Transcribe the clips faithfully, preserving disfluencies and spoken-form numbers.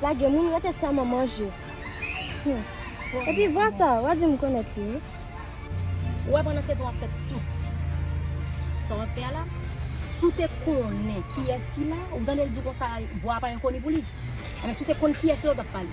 ap lage moun, rete sèlman manje. Hmm. Epi vwa sa, w a di m konèt li, wi. Ou wè pandan se tan w ap fè tout sa w ap fè a la, si w te konnen kiyès ki la, ou tande l di w konsa, vwa a pa enkoni pou li. Enben, si w te konn kiyès ki la, ou t ap pale.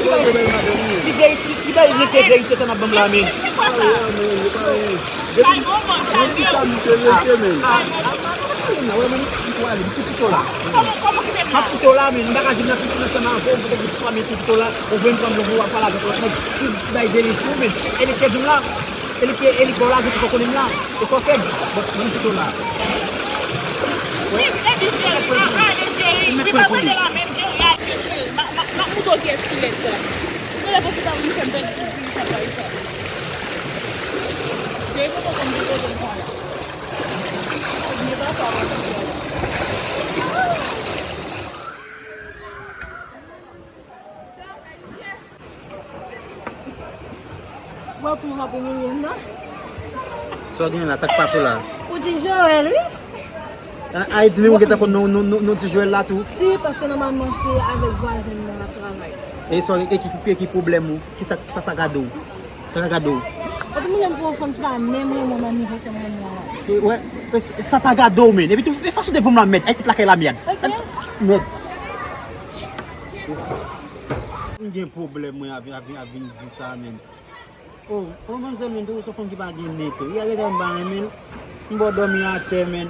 ki bay, ki bay, ki bay verite, verite sa n ap ban m la, men. Depi, depi sa m te rete, men. Ah, ah, ah, ah, ah, wè, men, m pito la. M pito la, men, m pa ka jwenn nan pito nan sèman avè w, m pito la, ou jwenn fanm, ou ap pale avèk lòt nèg, ki bay verite, men. E li te di m la, e li te, e li te la, je te konnen m la. E sa w fè m? Bon, mwen m pito la. Wi, epi cheri, pa pale cheri. Wi, pa pale la menm cheri. Al, cheri, m ap, m ap, m ap moutre w kiyès ki lèd la. Ou genlè pou ki sa vin fè m pèdi sou figi sa, pa sa. Cheri, pou mwen konn ki kote m pran la. Mwen pa sa, mwen pa sa. Wè pou mwen pou moun nan. Sa w gen la, sa k pase w la? Ou di Joël, wi. A, Ayiti menm ou gentan konn non, non, non, non ti Joël la tou? Si, paske nòmalman se avèk vwazen m nan l ap travay. E sa, e ki, e ki pwoblèm ou? Kisa, sa, sa gade w? Sa ka gade w? Epi moun nan pran fanm ki pa menm renmen w nan nivo ke mwen renmen w la. E, wè, e, sa pa gade w, men. Epi tou, e fason de vòm la mèd. Ay, fout lakay la mèd. Ok. Mèd. M gen pwoblèm mwen avin, avin, avin di sa, men. Oh, oh, manmzèl, men, tou, se fanm ki pa gen nèt, wi. Yè gentan m pa renmen l. M ba w dòmi atè, men.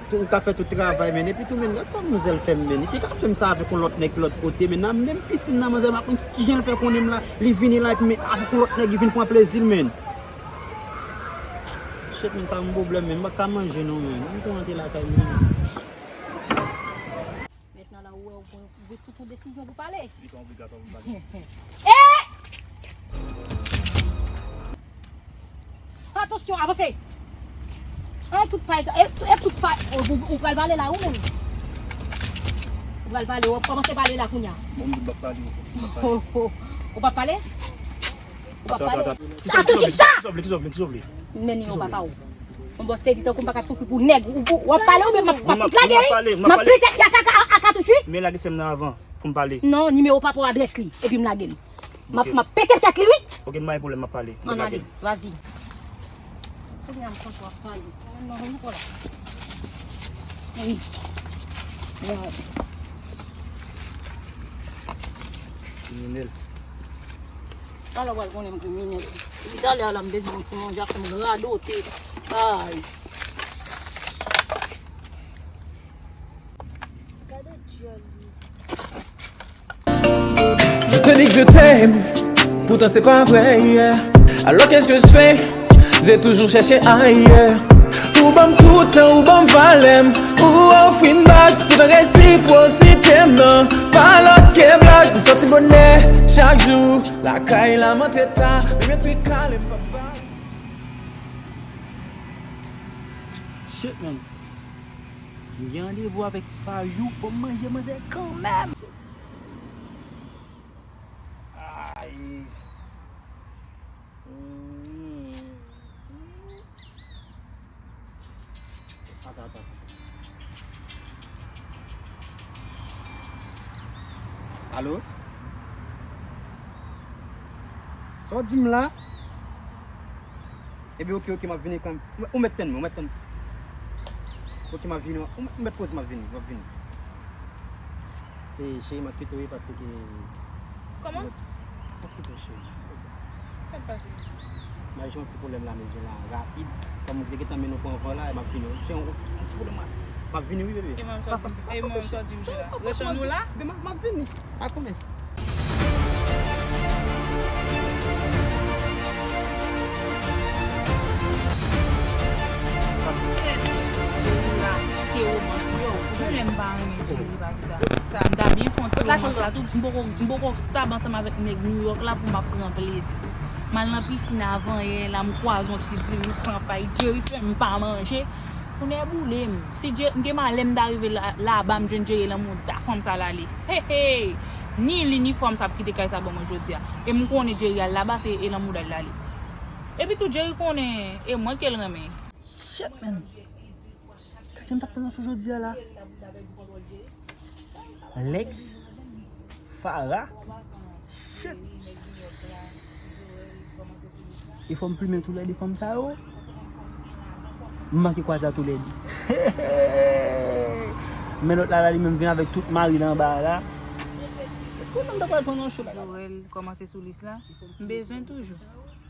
Tou, ou ka fè tout travay, men. Epi tou, men, gad sa manmzèl fè m, men. Li te ka fè m sa avèk yon lòt nèg ki lòt kote, men. Nan menm pisin nan, manzèl, m pa konn kijan l fè konnen m la. Li vini la, epi, men, avèk yon lòt nèg, li vin pran plezi l, men. Shit, men, sa yon pwoblèm, men. M pa ka manje, non, men. M tou rantre lakay, men. Ou gen tout yon desizyon pou pale. Li pa obligatwa pou m pale. Eh! Atansyon, avanse! An, tout pay sa, e, e tout pay, ou, ou, ou pral pale la, wi, moun. Ou pral pale, w ap kòmanse pale la kounye a. Bon, m di m p ap pale, m p ap pale. Ou p ap pale? Ou p ap pale? Atansyon, kisa? Kisa w vle, kisa w vle, kisa w vle? Men nimewo papa w. Yon bòs te di tankou m pa ka soufri pou nèg. Ou, ou, w ap pale oubyen m ap, m ap fout lage, wi. M ap pale, m ap pale. M ap pete ak, ak, ak, ak katouch, wi. Men lage sè m nan avan pou m pale. Non, nimewo papa w, adrès li, epi m lage l. M ap, m ap pete tèt li, wi. Ok, m pa gen pwoblèm, m ap pale. Ann ale, vazi. Kounye a m santi w ap pale. Non, non, non, non. Wi. Kriminèl. Talè w pral konnen m kriminèl. Depi talè a la m bezwen yon ti manje, ap fè m radote. Ay. Gade dyòl li. Je te dis que je t'aime, pourtant c'est pas vrai, yeah. Alors qu'est-ce que je fais? J'ai toujours cherché ailleurs. Ou ban m tout tan, ou ban m valè m, ou ofri m bak, tout an resipwosite m nan. Pa lòt ke blag, m sòti bonè chak jou. Lakay la m antre ta, menm yon ti kale m pa ba. Shit, man. M gen randevou avèk Fayou, fò m manje manzè kanmenm. Ay. Alo? Sa w di m la? Ebyen, oke, oke, m ap vini kanmenm. Ou mèt tann mwen, ou mèt tann mwen. Oke, m ap vini. Ou mèt poze, m ap vini, m ap vini. E, cheri, m ap kite w, wi, paske ke... Kòman? M ap kite w, cheri. Sa k pase? M al jwenn yon ti pwoblèm la mezon la, rapid. Kòm ou te gentan mennen w pran van la, m ap vini. Cheri, yon ti, yon ti pwoblèm la. M ap vini, wi, bebe. E manman sa w di m, e manman sa w di m, cheri la. Rete nou la? M ap vini. Pa konnen. Kèt! Jerry la, kite romans, yo. Ou konnen m pa renmen Jerry pase sa. M ta byen fè yon ti romans la tou. M poko, m poko stab ansanm avèk nèg New York la pou m ap pran plezi. M al nan pisin avanyè la, m kwaze yon ti diri san pay. Jerry fè m pa manje. Tonnè boule m. Si Dje-, m gen malè m ta rive la, laba m jwenn Jerry lan mouda fanm sa l ale. Hey, hey! Ni li ni fanm sa ap kite kay sa ban mwen jodi a. E m konnen Jerry al laba se e lan mouda l ale. Epi tou Jerry konnen e mwen ke l renmen. Shit, man. Gade jan m t ap tann yon show jodi a la. Lex, Farah. Shit. E fò m plimen toulède fanm sa yo. M manke kwaze a toulède. Men lòt la, la li menm vin avèk tout mari l anba a la. Kounye a m ta pral pran yon show la. Joel kòmanse sou lis la. M bezwen toujou.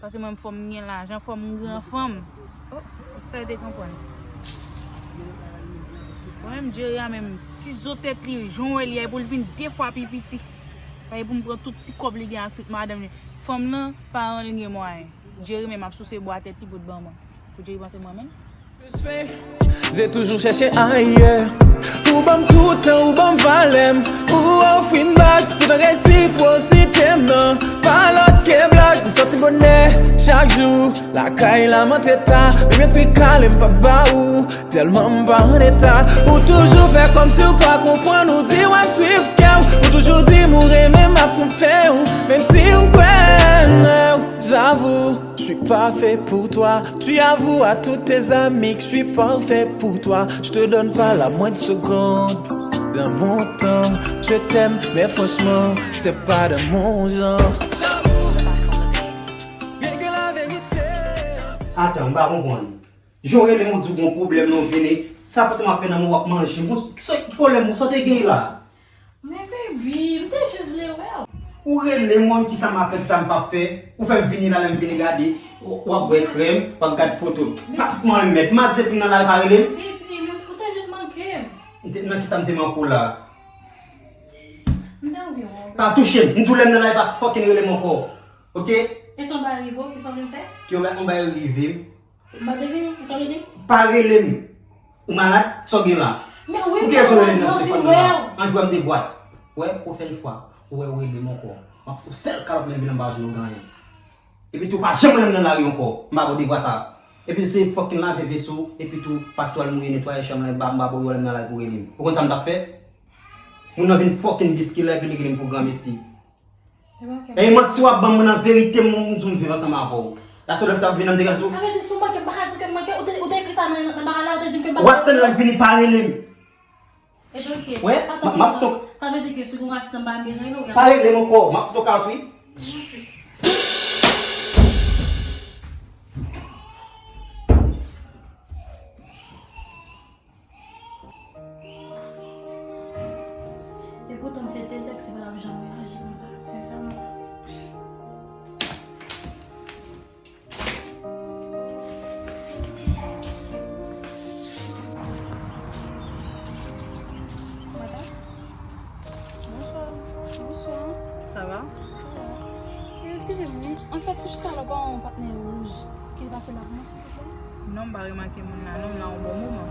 Paske mwen, fò m gen lajan, fò m gran fanm. Oh, sa yo te konprann. Mwen menm, Jerry a menm, ti zo tèt li, jan w wè li a, e pou l vin de fwa pi piti. Paske pou m pran tout ti kòb li gen ak tout madanm li. Fanm nan, paran li gen mwayen. Jerry menm ap souse bwa tèt li pou t ban mwen. Pou Jerry panse mwen menm. J'ai toujours cherché ailleurs. Ou ban m tout tan, ou ban m valè m, ou ofri m bak, tout an resipwosite m nan. Pa lòt ke blag, m sòti bonè chak jou. Lakay la m antre ta, menm yon ti kale m p ap ba ou, tèlman m pa an eta. Ou toujou fè kòmsi w pa konprann, ou di w ap swiv kè w. Ou toujou di m ou renmen m, m ap twonpe w, menm si m kwè w. J'avoue, je suis pas fait pour toi. Tu avoues à tous tes amis que je suis pas fait pour toi. Je te donne pas la moindre seconde de mon temps. Je t'aime, mais franchement, t'es pas de mon genre. Rien que la vérité. Atan, m pa konprann. Jan w rele m, ou di w gon pwoblèm, non, vini. Sa pote m ap fè nan men w ap manje. Bon, ki sa, ki pwoblèm ou, sa w te gen la? Men baby, m te jis vle wè w. Ou rele m, ou di m kisa m ap fè, kisa m p ap fè. Ou fè m vini la, lè m vini gade, w, w ap bwè krèm, w ap gad foto. Pa fout mwen mèt. M a di depi m nan la, e pa rele m. Baby, men ou te jis manke m. M te, nan kisa m te manke w la? M te anvi wè w. Pa touche m. M di w lè m nan la, e pa fucking rele m ankò. Oke? E se yon bagay rive w, kisa w vle m fè? Ke yon bagay, yon bagay rive m. Mande vini, sa w vle di? Pa rele m. Ou malad? Sa w gen la? Men wi, m malad, mwen anvi wè w. Anvi wè m de bwat. Wè, pou fè l fwa, ou wè, ou rele m ankò. M ap fout ou sèl kalòt nan vil la, m pa jwenn ou gen anyen. Epi tou, ou pa janm wè m nan lari ankò. M pa ba w devwa sa. Epi se fucking lave veso, epi tou, pastè al mouye netwaye chanm lan, m pa, m pa ba w wè m nan lari pou rele m. Ou konn sa m t ap fè? Moun nan vin fucking biskile, epi li rele m pou granmesi. E manti w ap ban m, mwen nan verite, m, m di w m viv ansanm avè w. La sou lèv t ap vin, m te gen tou. Sa vle di si w manke m pa ka di w ke m manke, ou te, ou te ekri sa nan, nan bagay la, ou te di m ke m pa. W ap tann lè l vini, pa rele m. Ebyen, ok. Wè, m ap tok. Sa vle di ke si w gen yon aksidan, m pa bezwen rele w. Pa rele m ankò, m ap tok out, wi. E poutan, se te Lex, li pa t ap janm reyaji konsa, sensèman. Madam? Bonswa. Bonswa. Sa va? Sa va. E, eskize m, wi. Anfèt, ou chita la, pa yon patnè wouj ki pase la pou mwen, silvouplè? Non, m pa remake moun nan, non, m nan yon bon moman.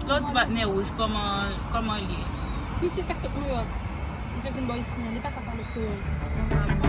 Lè w di patnè wouj, kòman, kòman l ye? Misye fèk sot Nouyòk. Li fèk vin bò isi a. Li pa ka pale kreyòl.